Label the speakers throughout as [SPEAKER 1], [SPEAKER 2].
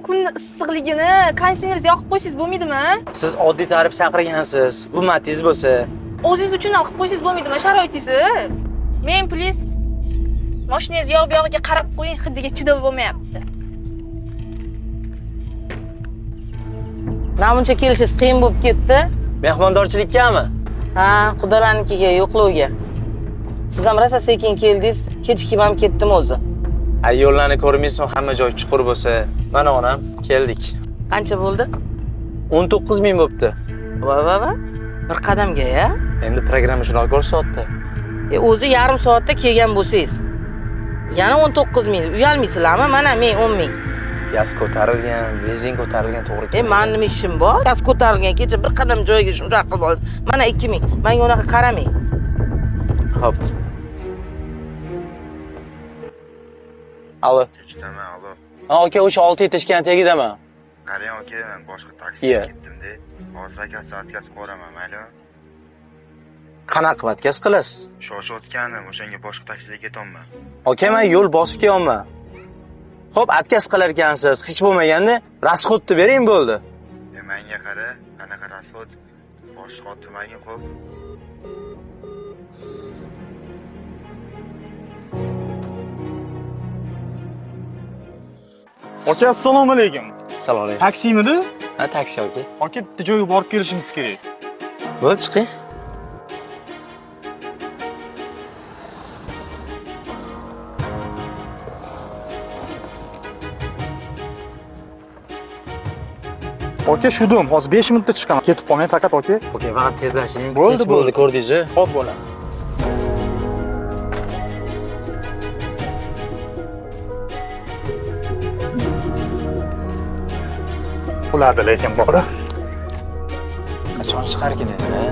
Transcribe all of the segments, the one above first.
[SPEAKER 1] Kunni issiqligini konditsioner yoqib qo'ysangiz bo'lmaydimi?
[SPEAKER 2] Siz oddiy tarif chaqirgansiz. Bu Matiz bo'lsa.
[SPEAKER 1] O'zingiz uchun ham qilib qo'ysangiz bo'lmaydimi sharoitingizni? Men plyus mashinangiz yoq bu yog'iga qarab qo'ying, hidiga chidab bo'lmayapti.
[SPEAKER 3] Mana buncha kelishingiz qiyin bo'lib ketdi.
[SPEAKER 2] Mehmondorchilikkami?
[SPEAKER 3] Ha, xudolarnikiga, yo'qlovga. Siz ham rosa sekin keldingiz, kechikib ham ketdim o'zi.
[SPEAKER 2] Ay, yo'llarni ko'rmaysizmi, hamma joy chuqur bo'lsa. Mana onam, keldik.
[SPEAKER 3] Qancha bo'ldi?
[SPEAKER 2] 19 ming bo'pti.
[SPEAKER 3] Va va va. Bir qadamga ya.
[SPEAKER 2] Endi programma shunaqa ko'rsatdi.
[SPEAKER 3] O'zi yarim soatda kelgan bo'lsangiz. Yana 19 ming. Uyalmaysizlarmi? Mana men 10 ming.
[SPEAKER 2] Gaz ko'tarilgan, benzin ko'tarilgan, to'g'ri kelmagan.
[SPEAKER 3] Mani nima ishim bor? Gaz ko'tarilgan, kecha bir qadam joyiga shunday qilib oldi. Mana 2 ming. Menga unaqa qaramang.
[SPEAKER 2] Xo'p. Alo.
[SPEAKER 4] Eshitaman, alo.
[SPEAKER 2] Ha, aka, o'sha 6 yetishgan tegidaman.
[SPEAKER 4] Qarang aka, men boshqa taksiga ketdim-da. Hozir akasi отказ qilaman, maylimi?
[SPEAKER 2] Qanaqa qilib отказ qilasiz?
[SPEAKER 4] Shoshayotganim, o'shanga boshqa taksida ketyapman.
[SPEAKER 2] Aka, men yo'l bosib kelyapman. Xo'p, отказ qilar ekansiz. Hech bo'lmaganda rasxodni bering bo'ldi.
[SPEAKER 4] Menga qara, qanaqa rasxod? Boshqa otmagin, xo'p.
[SPEAKER 5] Aka, assalomu alaykum.
[SPEAKER 2] Assalomu alaykum.
[SPEAKER 5] Taksimidi?
[SPEAKER 2] Ha, taksi aka.
[SPEAKER 5] Aka, bitta joyga borib kelishimiz kerak.
[SPEAKER 2] Bo'lib chiqing.
[SPEAKER 5] Aka, shudim. Hozir 5 minutda chiqaman. Ketib qolmang faqat aka.
[SPEAKER 2] Aka, faqat tezlashing.
[SPEAKER 5] Bo'ldi,
[SPEAKER 2] Kech bo'ldi,
[SPEAKER 5] bo'ldi.
[SPEAKER 2] ko'rdingiz-ku.
[SPEAKER 5] Xo'p bo'ladi. Quladi lekin bor.
[SPEAKER 2] Qachon chiqarkin endi?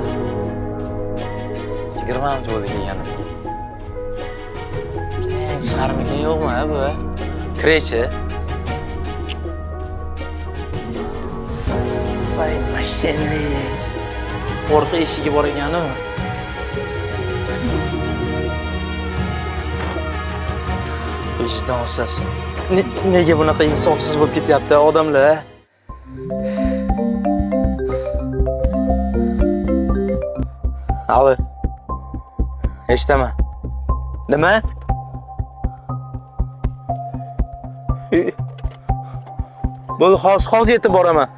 [SPEAKER 2] 20 minut bo'ldi kelganimga. Chiqarmikin yo'qmi bu? Kiraychi. Voy, mashina. Orqa eshigi bor ekanu. Vijdonsiz. Nega bunaqa insofsiz bo'lib ketyapti odamlar? Alo. Eshitaman. Nima? Bo'ldi, hozir yetib boraman.